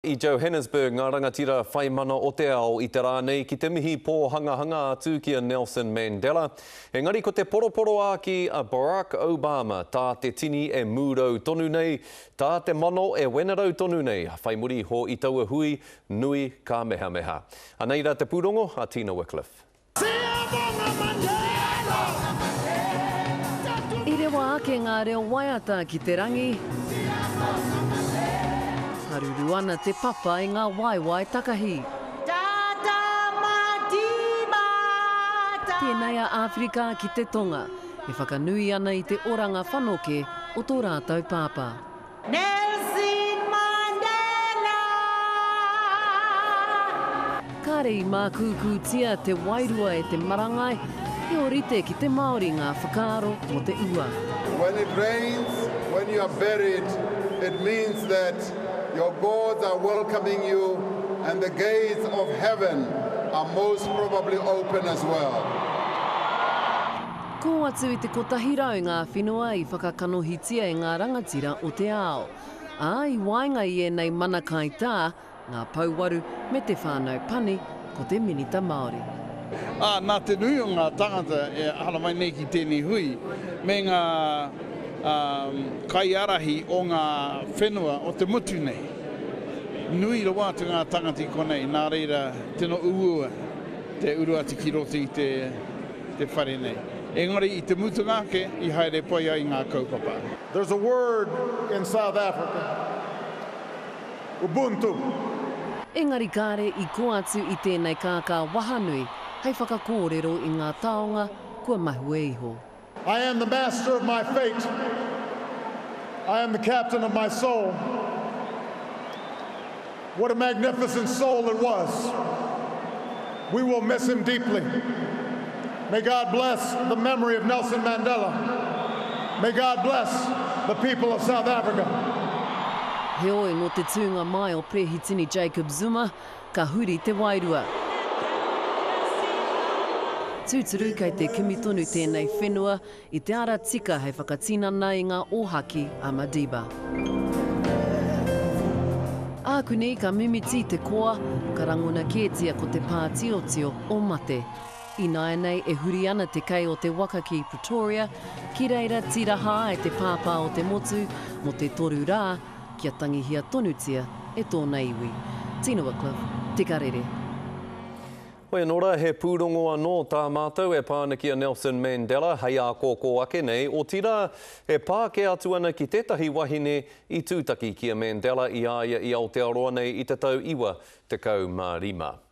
I Johannesburg ngā rangatira whai mana o te ao i te rā nei ki te mihi pōhangahanga atu ki a Nelson Mandela. Engari ko te poroporoāki a Barack Obama tā te tini e mūrau tonu nei, tā te mano e wenerau tonu nei whai muri iho i taua hui nui kāmehameha. Anei rā te pūrongo a Tina Wickliffe. Siyabonga Mandela! I rewa ake ngā reo waiata ki te rangi. Haruru ana te papa i ngā waewae takahi. Tata Madiba! Tēnei a Āwherika ki te Tonga, e whakanui ana i te oranga whanoke o tō rātou pāpā. Nelson Mandela! Kāre i mākūkūtia te wairua e te marangai, he ōrite ki te Māori ngā whakaaro mō te ua. When it rains, when you are buried, it means that your gods are welcoming you and the gates of heaven are most probably open as well. Kō atu i te 100 ngā whenua i whakakanohitia e ngā rangatira o te ao. Ā, i waenga i ēnei mana kaitā, ngā pouwaru me te whānau pani, ko te Minita Māori. Ā, nā te nui o ngā tāngata e haramai nei ki tēnei hui, me ngā kaiārahi o ngā whenua o te motu nei, nui rawa atu ngā tāngata i konei, nā reira, tino uaua te uru atu ki roto i te. te whare nei. Engari i te mutunga ake i haere pai ai ngā kaupapa. There's a word in South Africa, Ubuntu. Engari kāre i kō atu i tēnei kākā wahanui hei whakakōrero i ngā taonga kua mahue iho. I am the master of my fate. I am the captain of my soul. What a magnificent soul it was. We will miss him deeply. May God bless the memory of Nelson Mandela. May God bless the people of South Africa. Heoi, nō te tūnga mai o Perehitini Jacob Zuma, ka huri te wairua. Tūturu kei te kimi tonu tēnei whenua i te ara tika hei whakatinana i ngā ōhaki a Madiba. Ākuni ka mimiti te koa, ka rangona kētia ko te pātiotio o mate. Ināianei e huri ana te kei o te waka ki Pretoria, ki reira tīraha ai te pāpā o te motu mō te toru rā, kia tangihia tonutia e tōna iwi. Tina Wickliffe, Te Karere. Hoi anō rā, he pūrongo anō tā mātou e pā ana ki a Nelson Mandela hei ākōkō ake nei, otirā, e pā kē atu ana ki tētahi wahine i tūtaki ki a Mandela i a ia i Aotearoa nei i te tau 95.